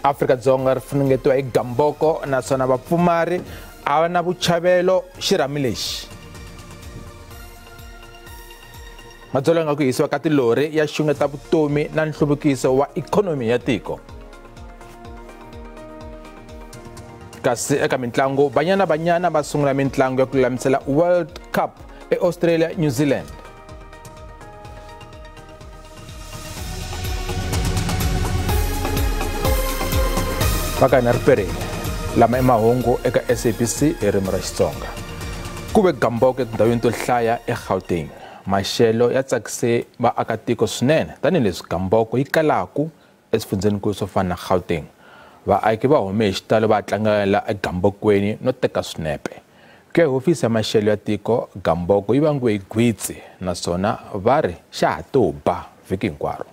Afrika-Dzonga ri funengetiwa hi gamboko naswona vapfumari a va na vuchavelo xirhami lexi. Madzolonga ku hisiwa ka tilori ya xungeta vutomi na nhluvukiso wa ikhonomi ya tiko. Kasi eka mintlangu, Banyana Banyana va sungula mintlangu ya ku lulamisela World Cup eAustralia, New Zealand. Vakana riperile lama i mahungu eka SABC hi ririmi ra Xitsonga. Ku ve gamboko etindhawini to hlaya eGauteng. Maxelo ya tsakise vaakatiko swinene tanihileswi gamboko yi kalaku eswifundzhenikulu swo fana na Gauteng. Vaaki va hume hi xitalo va tlangela egambokweni no teka swinepe. Ku ya hi hofisi ya maxelo ya tiko, gamboko yi vangiwe hi gwitsi naswona va ri xa ha to ba vhiki hinkwaro.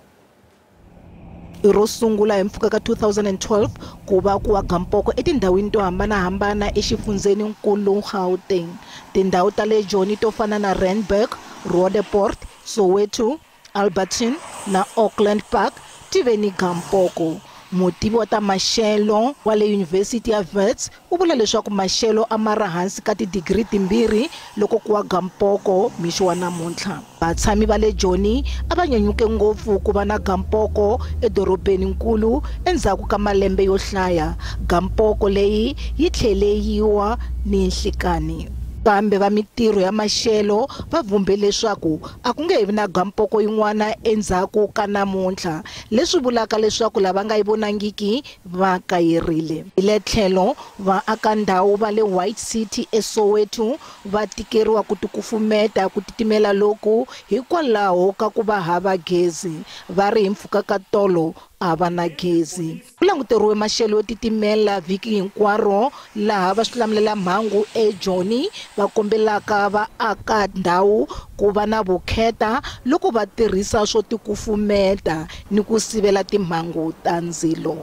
Ro sungula hi mpfhuka ka 2012 ku va ku wa gamboko etindhawini to hambanahambana exifundzheninkulu Gauteng. Tindhawu ta le Joni to fana na Randburg, Roodepoort, Soweto, Alberton na Auckland Park ti ve ni gamboko. Mutivi wa ta maxelo wa le Yunivhesiti ya Wits u vula leswaku maxelo a ma ri hansi ka tidigiri timbirhi loko ku wa gamboko mixo wa namuntlha. Vatshami va le Joni a va nyanyuke ngopfu ku va na gamboko edorobeninkulu endzhaku ka malembe yo hlaya. Gamboko leyi yi tlhele yi wa ni nhlikani. Kambe va mitirho ya maxelo va vhumbe leswaku a ku nge vi na gamboko yin'wana endzhaku ka namuntlha, leswi vulaka leswaku lava nga yi vonangiki va kayerile. Hi le tlhelo, vaakandhawu va le White City eSoweto va tikeriwa ku tikufumeta ku titimela loku hikwalaho ka ku va hava gezi. Va ri hi mpfhuka ka tolo a va na gezi. Ku languteriwe maxelo yo titimela vhiki hinkwaro laha va swilamulelamhangu eJoni va kombelaka vaakandhawu ku va na vukheta loko va tirhisa swo tikufumeta ni ku sivela timhangu ta ndzilo.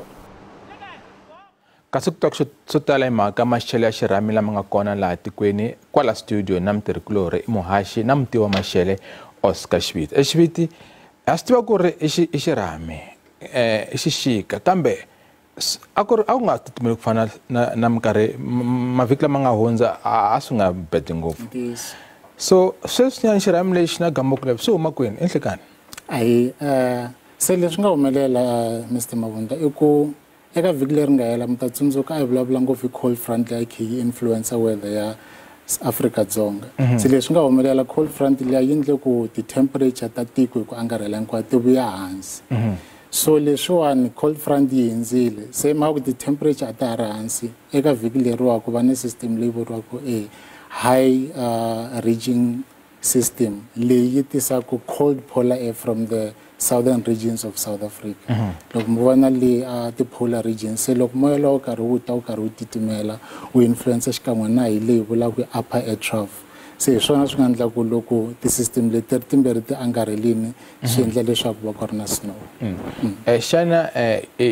Kasi ku twa swo tala hi mhaka maxelo ya xirhami lama nga kona laha tikweni, kwala studio na mutirhikulorhi i muhaxi na mutivi wa maxele Oscar Xiviti. Exiviti ha swi tiva ku ri i xirhami, i xixika, kambe a ku nga titimeli ku fana na minkarhi mavhiki lama nga hundza a swi nga bedi ngopfu. So sweswinyana xirhami lexi na gamboko leri swi huma kwini enhlekani? Ahi, se leswi nga humelela Mr Mabunda i ku eka vhiki leri nga hela mi ta tsundzuka a hi vulavula ngopfu hi cold front leyi kha yi influencer weather ya Afrika-Dzonga. Se leswi nga humelela cold front liya yi endle ku ti-temperature ta tiko hi ku angarhela hinkwayo ti vuya hansi. So leswiwani cold front yi hundzile, se mhaka ku ti-temperature a ta ha ri hansi eka vhiki leriwa ku va ni system leyi vuriwaka e high region system leyi yi tisaka cold polar air from the southern regions of South Africa. Loko mi vona le ti-polar regions, se loko moya lowu karhi wu ta wu karhi wu titimela wu influence xikan'we na hi leyi vulaka upper air trough. Se hi swona swi nga endla ku loko ti-system leti ri timbirhi ti angarhelini swi endla leswaku va ku ri na snow. Xana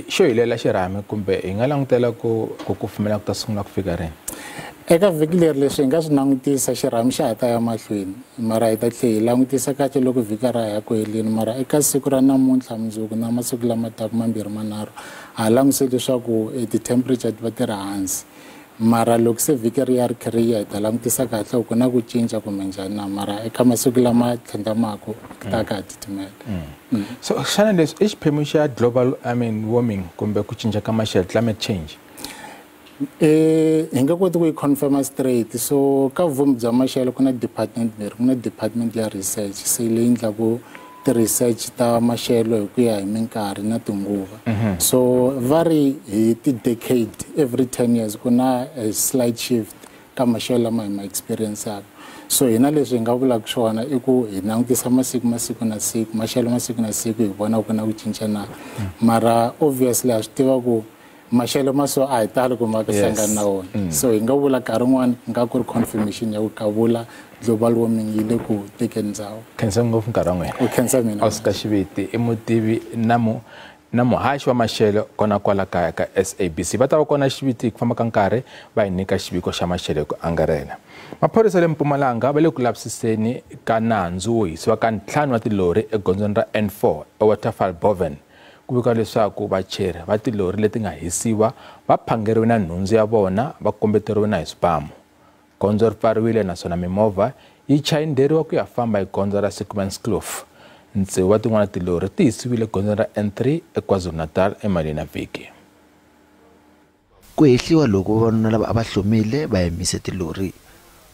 xo helela xirhami kumbe hi nga langutela ku kufumela ku ta sungula ku fika rini? Eka vhiki leri leswi hi nga swi langutisa xirhami xa ha ta ya mahlweni, mara hi ta tlhela hi langutisa kahle loko vhiki ra ya ku heleni. Mara eka siku ra namuntlha, mundzuku na masiku lama taka mambirhi manharhu ha langutise leswaku ti-temperature ti va ti ri hansi. Mara loko se vhiki ri ya ri kha ri ya hi ta langutisa kahle ku na ku cinca kumbe njhani na, mara eka masiku lama tlhandlamaka ku ta ka ha titimela. So xana leswi i xiphemu xa global warming kumbe ku cinca ka maxelo, climate change? Hi nga koti ku yi confirma straight. So ka vumbi bya maxelo ku na department mbirhi, ku na department ya research se leyi endlaku ti-research ta maxelo hi ku ya hi minkarhi na tinguva. So va ri hi ti-decade every 10 years ku na a slight shift ka maxelo lama hi ma experience-aka. So hina leswi hi nga vulaka swona i ku hi langutisa masiku masiku na siku, maxelo masiku na siku, hi vona ku na ku cinca na. Mara obviously ha swi tiva ku maxelo ma so a hi tali ku ma hlangana na wona. So hi nga vula nkarhi wun'wani ku nga ku ri confirmation ya ku ka vula global warming yi le ku tekeni ndhawu. Khensa ngopfu nkarhi wa n'wina. U khensa mina. Oscar Xiviti i mutivi na muhaxi wa maxelo kona kwala kaya ka SABC. Va ta va kona Xiviti hi ku famba ka nkarhi va hi nyika xiviko xa maxelo hi ku angarhela. Maphorisa le Mpumalanga va le ku lavisiseni ka nandzu wo hisiwa ka 5 wa tilori egondzweni ra N4 eWaterval Boven. Ku vika leswaku vacheri va tilori leti nga hisiwa va phangeriwe na nhundzu ya vona va kombeteriwe na hi swipamu. Gondzo ri pfariwile naswona mimovha yi chayinderiwa ku ya famba hi gondzo ra Schoemanskloof. Ntsevu wa tin'wana tilori ti hisiwile gondzweni ra N3 eKwaZulu-Natal emaleni ya vhiki. Ku hehliwa loko vavanuna lava a va hlomile va yimise tilori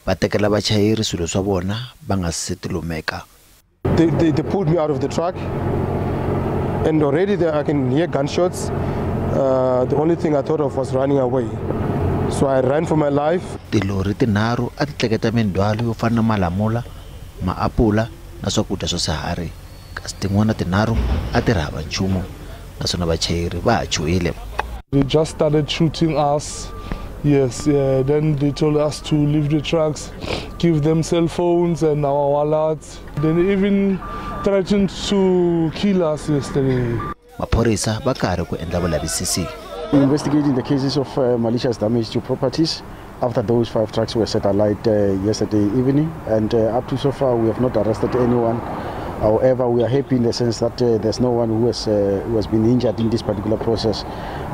va tekela vachayeri swilo swa vona va nga se tilumeka. They pulled me out of the truck and already there I can hear gunshots. The only thing I thought of was running away. So I ran for my life. Tilori tinharhu a ti tleketa mindzhwalo yo fana na malamula, maapula na swakudya swa swiharhi, kasi tin'wana tinharhu a ti ri hava nchumu naswona vachayeri va ha chuhile. They just started shooting us. Yes, then they told us to leave the trucks, give them cell phones and our wallets. They even threatened to kill us yesterday. Maphorisa va karhi ku endla vulavisisi. We're investigating the cases of malicious damage to properties after those 5 trucks were set alight yesterday evening, and up to so far we have not arrested anyone. However, we are happy in the sense that there's no one who has been injured in this particular process.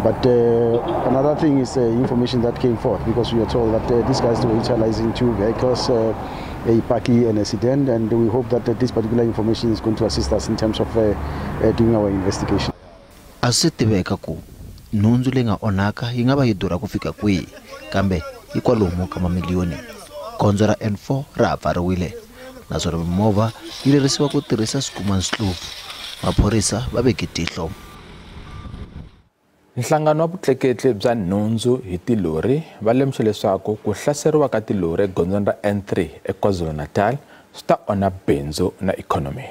But another thing is information that came forth, because we are told that these guys were utilizing 2 vehicles, a bakkie and a sedan, and we hope that this particular information is going to assist us in terms of doing our investigation. A swi tiveka ku nhundzu leyi nga onhaka yi nga va yi durha ku fika kwihi, kambe yi kwalomu ka mamiliyoni. Gondzo ra N4 ra ha pfariwile naswona mimovha yi lerisiwa ku tirhisa Schoemanskloof. Maphorisa va veke tihlo. Nhlangano wa vutleketli bya nhundzu hi tilori va lemuxa leswaku ku hlaseriwa ka tilori egondzweni ra N3 eKwaZulu-Natal swi ta onha bindzu na ikhonomi.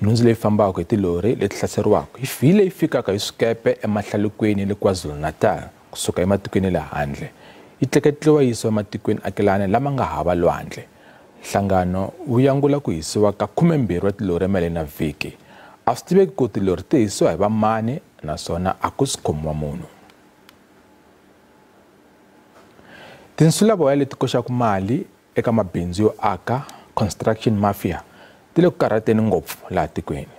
Nhundzu leyi fambaka hi tilori leti hlaseriwaka hi leyi fikaka hi swikepe emahlalukweni le KwaZulu-Natal kusuka ematikweni ya le handle yi tleketliwa yi yisiwa ematikweni akelana lama nga hava lwandle. Nhlangano wu yangula ku hisiwa ka 12 wa tilori emaleni ya vhiki. A swi tiveki ku tilori ti hisiwa hi vamani naswona a ku si khomiwa munhu. Tinsulavoya leti koxaka mali eka mabindzu yo aka construction mafia ti le ku karhateni ngopfu laha tikweni.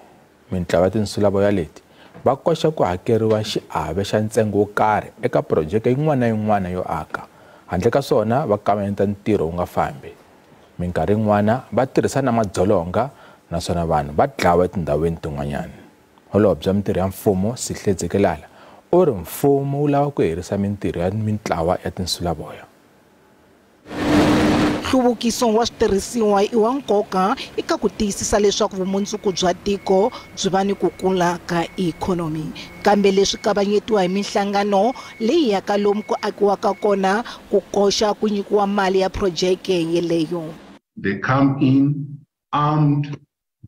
Mintlawa ya tinsulavoya leti va koxa ku hakeriwa xiave xa ntsengo wo karhi eka projeke yin'wana na yin'wana yo aka. Handle ka swona va kavanyeta ntirho wu nga fambi. Minkarhi yin'wana va tirhisa na madzolonga naswona vanhu va dlawa etindhawini tin'wanyana. Holobye wa Mintirho ya Mfumo Sihle Zikalala u ri mfumo wu lava ku herisa mintirho ya mintlawa ya tinsulavoya. Nhluvukiso wa switirhisiwa i wa nkoka eka ku tiyisisa leswaku vumundzuku bya tiko byi va ni ku kula ka ikhonomi, kambe leswi kavanyetiwa hi minhlangano leyi yaka lomu ku akiwaka kona ku koxa ku nyikiwa mali ya projeke yeleyo. They come in armed,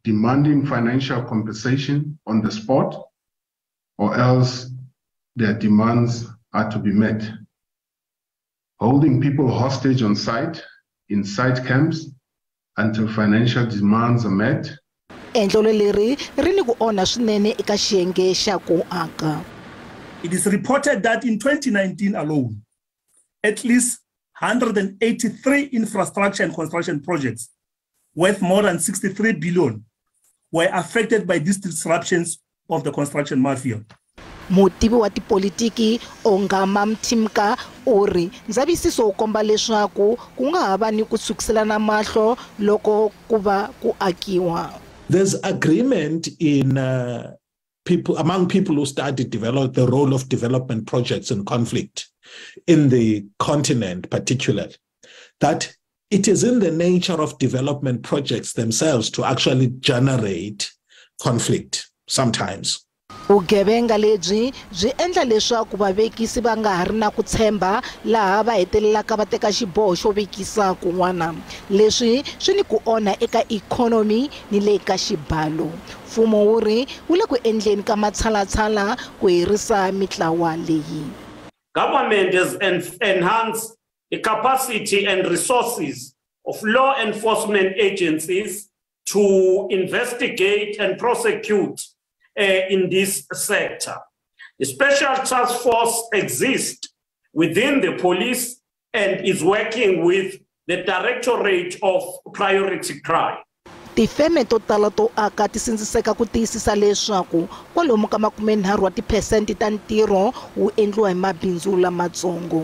demanding financial compensation on the spot, or else their demands are to be met. Holding people hostage on site, in site camps, until financial demands are met. Endlelo leri ri ni ku onha swinene eka xiyenge xa ku aka. It is reported that in 2019 alone, at least 183 infrastructure and construction projects worth more than 63 billion were affected by these disruptions of the construction mafia. Mutivi wa tipolitiki Ongama Mtimka u ri ndzavisiso wu komba leswaku ku nga ha va ni ku sukiselana mahlo loko ku va ku akiwa. There's agreement in people among people who study develop the role of development projects in conflict in the continent particularly, that it is in the nature of development projects themselves to actually generate conflict sometimes. Vugevenga lebyi byi endla leswaku vavekisi va nga ha ri na ku tshemba laha va hetelelaka va teka xiboho xo vekisa kun'wana. Leswi swi ni ku onha eka ikhonomi ni le ka xibalo. Mfumo wu ri wu le ku endleni ka matshalatshala ku herisa mitlawa leyi. Government has enhanced the capacity and resources of law enforcement agencies to investigate and prosecute in this sector. The special task force exists within the police and is working with the Directorate of Priority Crime. Tifeme to tala to aka ti sindziseka ku tiyisisa leswaku kwalomu ka 30 wa tiphesente ta ntirho wu endliwa hi mabindzu lamatsongo.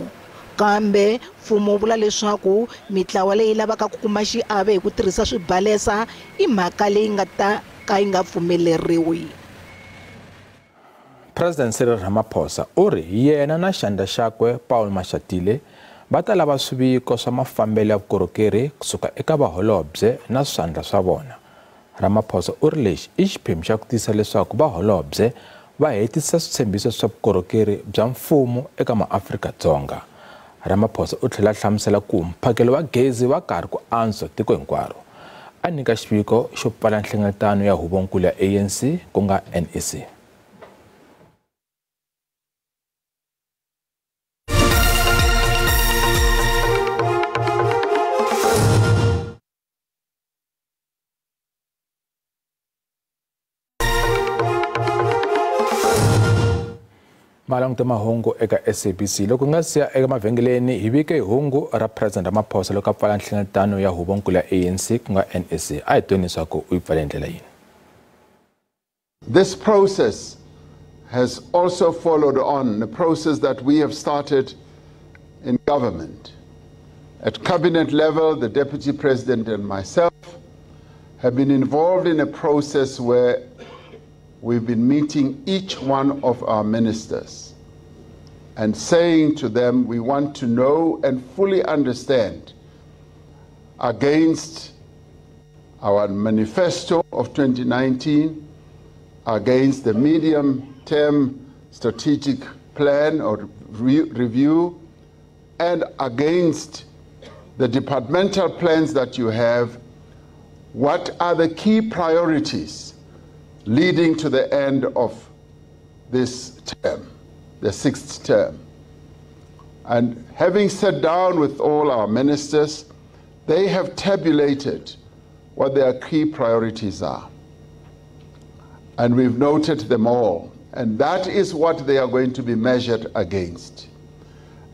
Kambe mfumo wu vula leswaku mitlawa leyi lavaka ku kuma xiave hi ku tirhisa swibalesa i mhaka leyi nga ta ka yi nga pfumeleriwi. President Cyril Ramaphosa u ri yena na xandla xakwe Paul Mashatile va ta lava swiviko swa mafambelo ya vukorhokeri kusuka eka vaholobye na swandla swa vona. Ramaphosa u ri lexi i xiphemu xa ku tiyisa leswaku vaholobye va hetisa switshembiso swa vukorhokeri bya mfumo eka maAfrika-Dzonga. Ramaphosa u tlhela hlamusela ku mphakelo wa gezi wa karhi ku antswa tiko hinkwaro. A nyika xiviko xo pfala nhlengeletano ya huvonkulu ya ANC ku nga NEC. Malanguta mahungu eka SABC loko nga siya eka mavhengeleni hi vike hi hungu ra President Ramaphosa loko a pfala nhlengeletano ya huvonkulu ya ANC ku nga NEC. A hi tweni leswaku u yi pfale ndlela yini. This process has also followed on the process that we have started in government. At cabinet level, the Deputy President and myself have been involved in a process where we've been meeting each one of our ministers and saying to them, we want to know and fully understand against our manifesto of 2019, against the medium-term strategic plan or review, and against the departmental plans that you have, what are the key priorities leading to the end of this term, the sixth term. And having sat down with all our ministers, they have tabulated what their key priorities are. And we've noted them all. And that is what they are going to be measured against.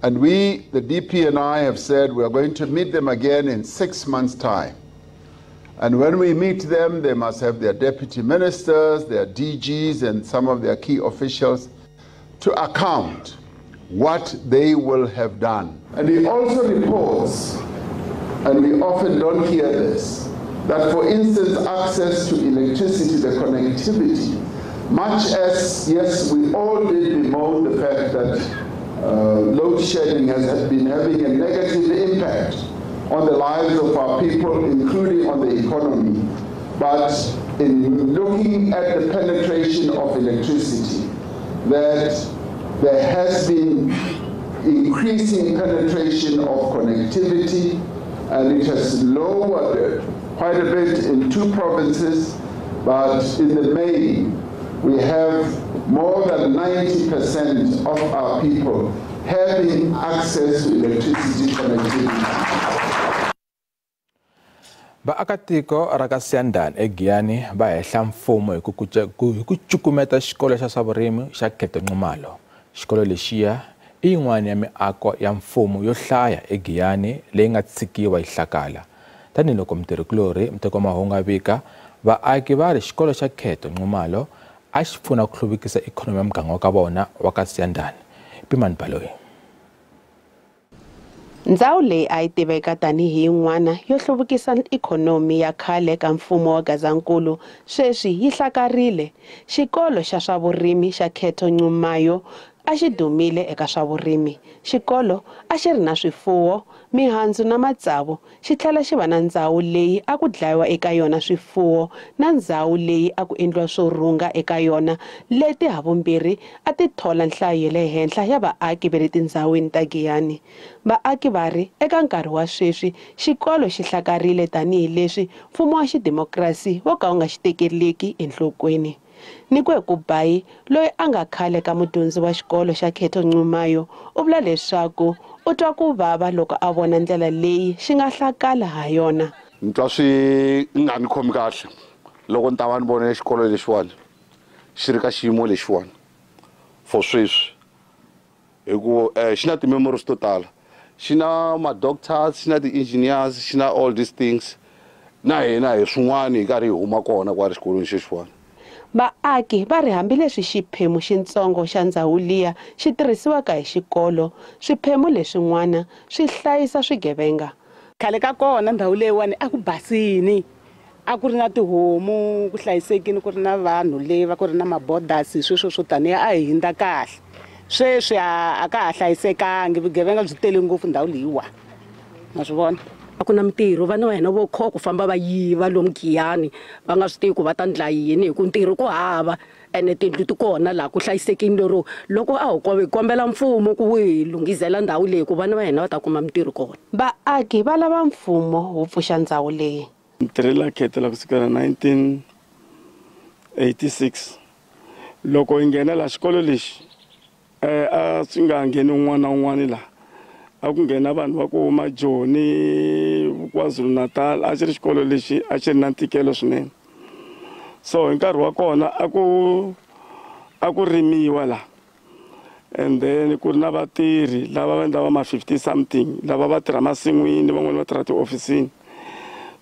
And we, the DP and I, have said we are going to meet them again in 6 months' time. And when we meet them, they must have their deputy ministers, their DGs, and some of their key officials to account what they will have done. And he also reports, and we often don't hear this, that for instance, access to electricity, the connectivity, much as, yes, we all did bemoan the fact that load shedding has been having a negative impact on the lives of our people, including on the economy. But in looking at the penetration of electricity, that there has been increasing penetration of connectivity, and it has lowered quite a bit in 2 provinces, but in the main, we have more than 90% of our people having access to electricity connectivity. Vaakatiko ra ka Siyandhani eGiyani va hehla mfumo hi ku cukumeta xikolo xa swa vurimi xa Kheto Nxumalo. Xikolo lexiya i yin'wana ya miako ya mfumo yo hlaya eGiyani leyi nga tshikiwa yi hlakala. Tanihiloko mutirhikulorhi Mteko Mahungu a vika, vaaki va ri xikolo xa Kheto Nxumalo a xi pfuna ku hluvukisa ikhonomi ya muganga wa ka vona wa ka Siyandhani. Pimani Baloyi. Ndzhawu leyi a yi tiveka tanihi yin'wana yo hluvukisa ikhonomi ya khale ka mfumo wa Gazankulu sweswi yi hlakarile. Xikolo xa swa vurimi xa Kheto Nxumalo a xi dumile eka swa vurimi. Xikolo a xi ri na swifuwo, mihandzu na matsavu, xi tlhela xi va na ndzhawu leyi a ku dlayiwa eka yona swifuwo na ndzhawu leyi a ku endliwa swo rhunga eka yona, leti havumbirhi a ti thola nhlayo ya le henhla ya vaaki va le tindzhawini ta Giyani. Vaaki va ri eka nkarhi wa sweswi xikolo xi hlakarile tanihileswi mfumo wa xidemokirasi wo ka wu nga xi tekeleki enhlokweni. Nikwe Kubayi, loyi a nga khale ka mudyondzi wa xikolo xa Kheto Nxumalo, u vula leswaku u twa ku vava loko a vona ndlela leyi xi nga hlakala ha yona. Ni twa swi nga ni khomi kahle loko ni ta va ni vone xikolo lexiwani xi ri ka xiyimo lexiwani for sweswi, hi ku xi na ti-memories to tala, xi na ma-doctors, xi na ti-engineers, xi na all these things. na hina hi swin'wana hi karhi hi huma kona kwale xikolweni xexiwani. Vaaki va ri hambileswi xiphemu xitsongo xa ndzhawu liya xi tirhisiwaka hi xikolo, swiphemu leswin'wana swi hlayisa swigevenga. Khale ka kona ndhawu leyiwani a ku basini, a ku ri na tihomu, ku hlayisekile, ku ri na vanhu leyi va ku ri na mabodasi, sweswo swo taniya a hi hindza kahle. Sweswi a ka ha hlayisekangi, vugevenga byi tele ngopfu ndhawu leyiwa, ma swi vona. A ku na mintirho, vana va hina vo kho ku famba va yiva lomu Giyani, va nga swi tivi ku va ta ndla yini hi ku ntirho ku hava, ene tindlu ti kona laha ku hlayisekile lero loko a ho kombela mfumo ku wu hi lunghizela ndhawu leyi ku vana va hina va ta kuma mintirho kona. Vaaki va lava mfumo wu pfuxa ndhawu leyi. Ni tirhela Khetela kusukela 1986 loko hi nghena laha xikolo lexi a swi nga ngheni un'wana na un'wana laha, a ku nghena vanhu va ku huma Joni, KwaZulu-Natal. A xi ri xikolo lexi a xi ri na ntikelo swinene, so hi nkarhi wa kona a ku rimiwa laha, and then ku ri na vatirhi lava va endla va ma 50 something lava va tirha masin'wini, van'wani va tirha tihofisini.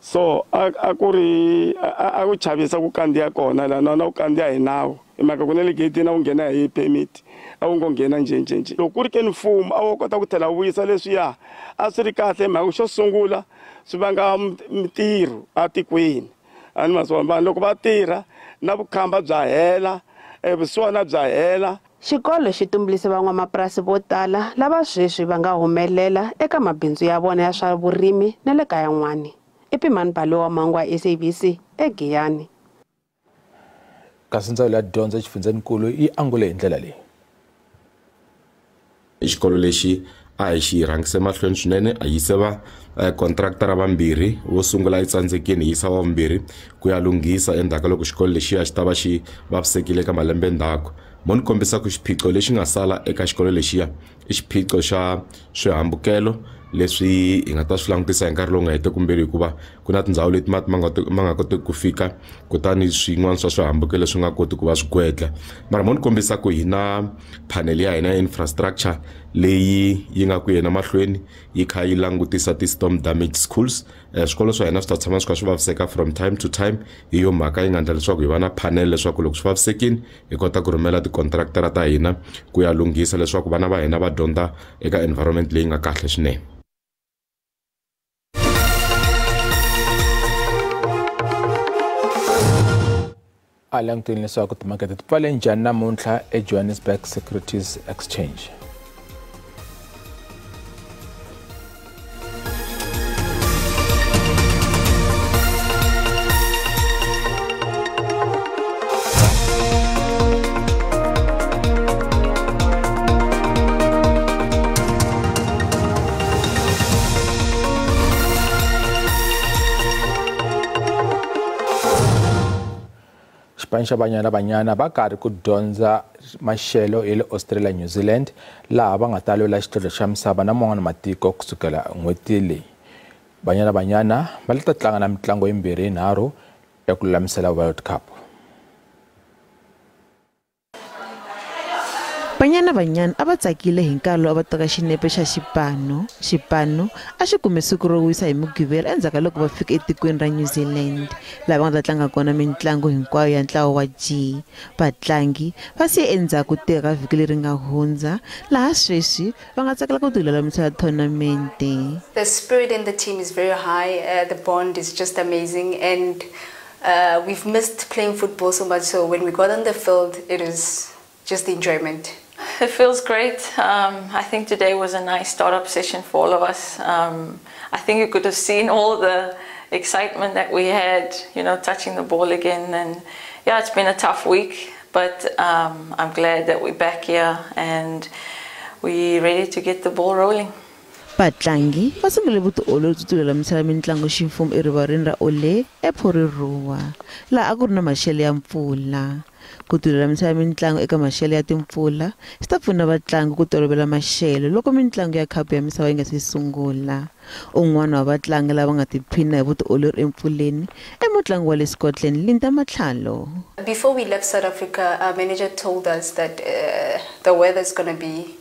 So a ku ri a ku chavisa ku kandziya kona laha, na ku kandziya hi nawu, hi mhaka ku na le gate na ku nghena hi permit, a wu ngo nghena njhe njhe njhe. Loko ku ri ke ni mfumo a wo kota ku tlhela wu vuyisa leswiya a swi ri kahle, mhaka xo sungula swi vanga mintirho atikweni, a ni ma swi vona vanhu loko va tirha na vukhamba bya hela, vusiwana bya hela. Xikolo xi tumbulise van'wamapurasi vo tala lava sweswi va nga humelela eka mabindzu ya vona ya swa vurimi na le kaya n'wani. I Pimani Balowa Mangwa, SABC, eGiyani. Kasi ndzawulo ya dyondzo exifundzeninkulu yi angule hi ndlela leyi. Xikolo lexi a hi xi rhangise mahlweni swinene, a yise va contractor vambirhi vo sungula yi tsandzekile, yisa wa vumbirhi ku ya lunghisa endzhaku ka loko xikolo lexiya xi ta va xi vavisekile eka malembe ndzhaku. Mo ni kombisa ku xiphiqo lexi nga sala eka xikolo lexiya i xiphiqo xa swihambukelo leswi hi nga ta swi langutisa hi nkarhi lowu nga heteki mbilu, hikuva ku na tindhawu leti mati ma nga koteki ku fika, kutani swin'wana swa swihambukelo swi nga koti ku va swi gwedla. Mara mo ni kombisa ku hi na panel ya hina ya infrastructure leyi yi nga ku yena mahlweni yi kha yi langutisa ti-storm damage schools. Swikolo swa hina swi ta tshama swi kha swi vaviseka from time to time, hi yo mhaka yi nga endla leswaku hi va na panel leswaku loko swi vavisekile hi kota ku rhumela ticontractor ta hina ku ya lunghisa leswaku vana va hina va dyondza eka environment leyi nga kahle swinene. A languteni leswaku timakete ti pfale njhani namuntlha eJohannesburg Securities Exchange. Xipano xa Banyana Banyana va karhi ku dyondza maxelo ya le Australia, New Zealand, laha va nga ta lwela xidlodlo xa misava na man'wana matiko kusukela n'hweti leyi. Banyana Banyana va ta tlanga na mitlangu yimbirhi yinharhu ya ku lulamisela World Cup. Banyana Banyana a va tsakile hi nkarhi lowu a va teka xinepe xa xipano. Xipano a xi kume siku ro wisa hi Mugqivela endzhaku ka loko va fika etikweni ra New Zealand, laha va nga ta tlanga kona mitlangu hinkwayo ya ntlawa wa G. Vatlangi va siye endzhaku ku tirha ka vhiki leri nga hundza, laha sweswi va nga tsakela ku tilulamisela tournament. The spirit in the team is very high. The bond is just amazing, and we've missed playing football so much, so when we got on the field, it is just enjoyment. It feels great. I think today was a nice start-up session for all of us. I think you could have seen all the excitement that we had, you know, touching the ball again. And yeah, it's been a tough week, but I'm glad that we're back here and we're ready to get the ball rolling. Vatlangi va sungule vutiolori byo tilulamisela mitlangu ximfumo erivaleni ra Ole ePhororua, laha a ku ri na maxelo ya mpfula. Ku tilulamisela mitlangu eka maxelo ya timpfula swi ta pfuna vatlangi ku tolovela maxelo loko mitlangu ya khapu ya misava yi nga se sungula. Un'wana wa vatlangi lava nga tiphina hi vutiolori empfuleni i mutlangi wa le Scotland, Linda Matlhalo. Before we left South Africa, our manager told us that the weather is going to be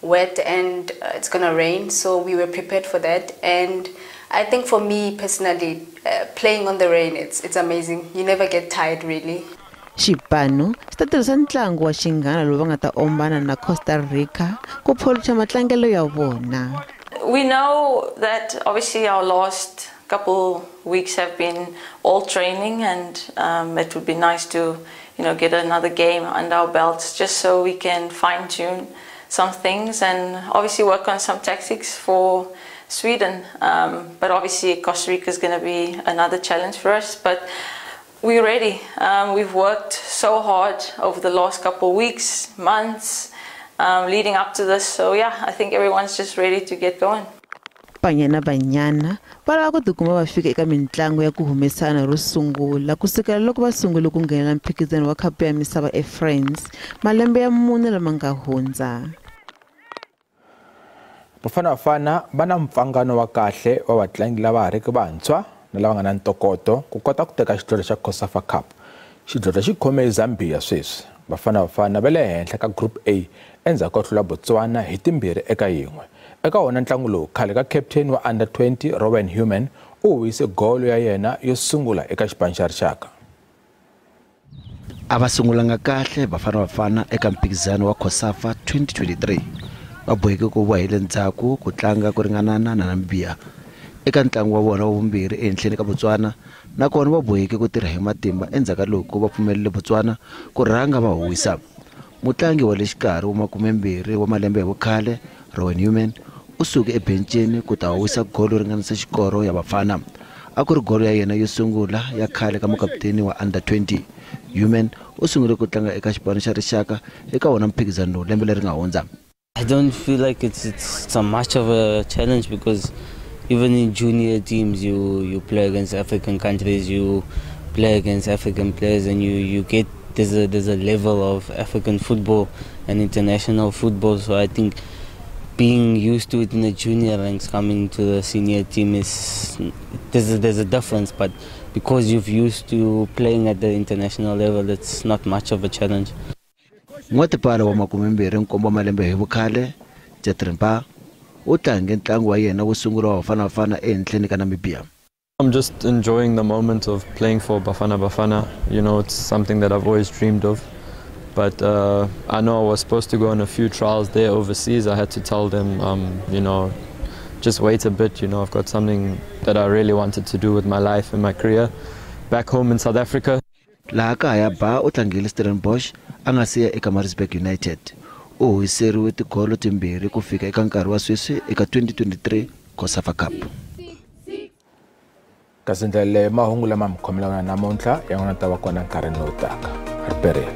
wet and it's going to rain, so we were prepared for that. And I think for me personally, playing on the rain, it's amazing. You never get tired really. Xipano xi ta tirhisa ntlangu wa xinghana lowu va nga ta ombana na Costa Rica ku pholicha matlangelo ya vona. We know that obviously our last couple weeks have been all training, and it would be nice to, you know, get another game under our belts just so we can fine tune some things and obviously work on some tactics for Sweden. But obviously Costa Rica is going to be another challenge for us, but we're ready. We've worked so hard over the last couple of weeks, months, leading up to this. So yeah, I think everyone's just ready to get going. Banyana Banyana va lava ku tikuma va fika eka mintlangu ya ku humesana ro sungula kusukela loko va sungule ku nghenela mphikizano wa khapu ya misava eFrance malembe ya 4 lama nga hundza. Bafana Bafana va na mpfangano wa kahle wa vatlangi lava ha riki vantshwa na lava nga na ntokoto ku kota ku teka xidlodlo xa COSAFA Cup. Xidlodlo xi khome eZambia sweswi. Bafana Bafana va le henhla ka Group A endzhaku ko hlula Botswana hi 2-1. Eka wona ntlangu lowu khale ka captain wa under 20 Rowan Human u wise golo ya yena yo sungula eka xipano xa rixaka. A va sungulanga kahle Bafana Bafana eka mphikizano wa COSAFA 2023. Va boheke ku vuya hi le ndzhaku ku tlanga ku ringanana na Namibia. Eka ntlangu wa vona wa vumbirhi ehenhleni ka Botswana, nakona va boheke ku tirha hi matimba endzhaku ka loko va pfumelele Botswana ku rhanga va huwisa. Mutlangi wa le xikarhi wa 20 wa malembe ya vukhale Rowan Human u suke ebenceni ku ta huwisa golo ringanisa xikoro ya Bafana. A ku ri golo ya yena yo sungula ya khale ka mukaputeni wa under 20. Human u sungule ku tlanga eka xipano xa rixaka eka wona mphikizano lembe leri nga hundza. I don't feel like it's so much of a challenge because even in junior teams you play against African countries, you play against African players, and you get there's a level of African football and international football. So I think being used to it in the junior ranks coming to the senior team is there's a difference, but because you've used to playing at the international level, it's not much of a challenge. N'watipala wa 27 wa malembe hi vukhale Jetrin Ba u tlange ntlangu wa yena wo sungula wa Bafana Bafana ehenhleni ka Namibia. I'm just enjoying the moment of playing for Bafana Bafana. You know, it's something that I've always dreamed of. But I know I was supposed to go on a few trials there overseas. I had to tell them, you know, just wait a bit. You know, I've got something that I really wanted to do with my life and my career back home in South Africa. Laha kaya Ba u tlangele Stellenbosch a nga siya eka Maritzburg United. U huwiseriwe tigolo 2 ku fika eka nkarhi wa sweswi eka 2023 COSAFA Cup. Kasi ndlela leyo mahungu lama mi khomelaka namuntlha ya n'wina ta va kona nkarhini lowu taka. Ri perile.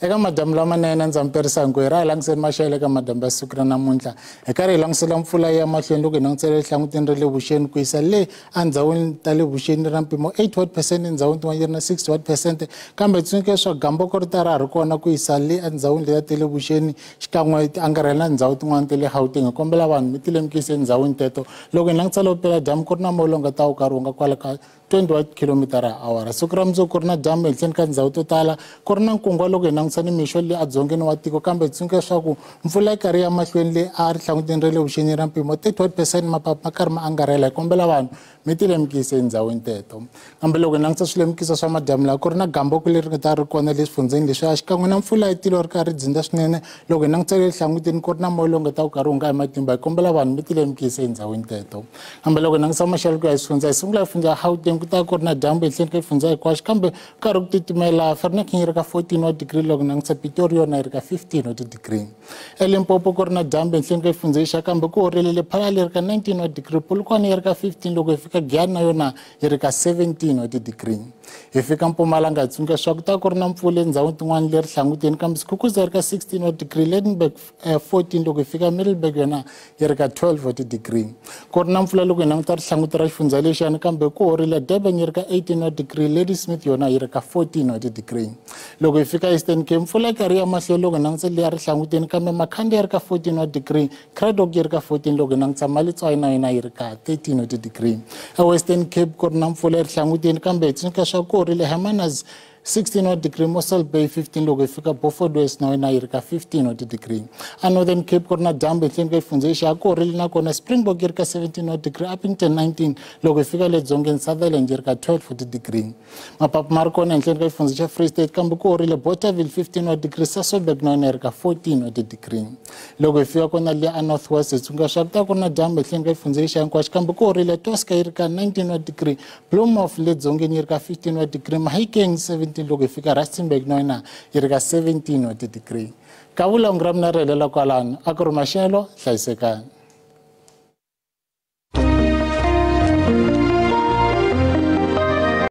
Eka madamu lamanene ndza mi perisa hinkwerhu a hi langutiseni maxelo eka madamu ya siku ra namuntlha hi karhi hi langutisela mpfula ya mahlweni loko hi langutisela ehlangutini ra le vuxeni ku yisa le endhawini ta le vuxeni ra mpimo 81% endhawini tin'wana yi ri na 61% kambe tsundzuka leswaku gamboko ri ta ra ha ri kona ku yisa le endhawini letiya ta le vuxeni xikan'we ti angarhela na tindhawu tin'wana ta le Gauteng. Hi kombela vanhu mi ti lemukisa endhawini teto. Loko hi langutisela vupeladyambu ku ri na moya lowu nga ta wu karhi wu nga kwala ka 21 km/h. Siku ra mundzuku ku ri na dyambu ehenhleni ka tindhawu to tala, ku ri na nkungwa loko hi langutisa ni mixo le edzongeni wa tiko, kambe tsundzuka leswaku mpfula yi karhi ya mahlweni le a ri hlangutini ra le vuxeni ra mpimo 31% mapapa ma karhi ma angarhela. Hi kombela vanhu mi ti lemukisa endhawini teto. Kambe loko hi langutisa swilemukiso swa madyambu laha ku ri na gamboko leri nga ta ri kona le swifundzeni leswiya xikan'we na mpfula ya tilo ri karhi ri dzindza swinene. Loko hi langutisa le hlangutini ku ri na moya lowu nga ta wu karhi wu nga hi matimba. Hi kombela vanhu mi ti lemukisa endhawini teto. Kambe loko hi langutisa maxelo ku ya hi swifundza, hi sungula hi fundza ya Gauteng, ku ta ku ri na dyambu ehenhleni ka xifundza hinkwaxo, kambe karhi ku titimela. Vereeniging yi ri ka 14 wa degree, loko langutisa Pretoria yona yi ri ka 15 wa degree. eLimpopo ku ri na dyambu ehenhleni ka xifundza lexiya, kambe ku horile Lephalale yi ri ka 19 wa degree, Polokwane yi ri ka 15, loko hi fika Giyani na yona yi ri ka 17 wa degree. Hi fika Mpumalanga hi tsundzuka leswaku ta ku ri na mpfula etindhawini tin'wana le rihlanguteni kambe Skukuza yi ri ka 16 wa degree, Lydenburg 14 loko hi fika Middelburg yona yi ri ka 12 wa ti-degree. Ku ri na mpfula loko hi languta rihlanguti ra xifundza lexiyani kambe ku horile Durban yi ri ka 18 wa degree, Ladysmith yona yi ri ka 14 wa ti-degree. Loko hi fika Eastern Cape mpfula yi karhi ya mahlweni loko hi langutisa leya rihlanguteni kambe Makhanda yi ri ka 14 wa degree, Cradock yi ri ka 14 loko hi langutisa Maletswai na yona yi ri ka 13 wa ti-degree. EWestern Cape ku ri na mpfula erihlanguteni kambe hi tsundzuka swa ku horile Hermanus 16 wa degree, Mossel Bay 15 loko hi fika Beaufort West na yona yi ri ka 15 wa ti-degree. A Northern Cape ku ri na dyambu ehenhleni ka xifundza lexi a ku horile nakona Springbok yi ri ka 17 wa degree, Upington 19 loko hi fika le dzongeni Sutherland yi ri ka 12 wa ti-degree. Mapapa ma ri kona ehenhleni ka xifundza xa Free State kambe ku horile Bothaville 15 wa degree, Sasolburg na yona yi ri ka 14 wa ti-degree. Loko hi fika kona le a North West hi tsundzuka swa ku ta ku ri na dyambu ehenhleni ka xifundza lexi hinkwaxo kambe ku horile Tosca yi ri ka 19 wa degree, Bloemhof le dzongeni yi ri ka 15 wa degree, Mahikeng 17 loko hi fika Rustenburg na yona yi ri ka 17 wa ti-degree. Ka vulongo ra mina ri helela kwalano, a ku ri maxelo, hlayisekani.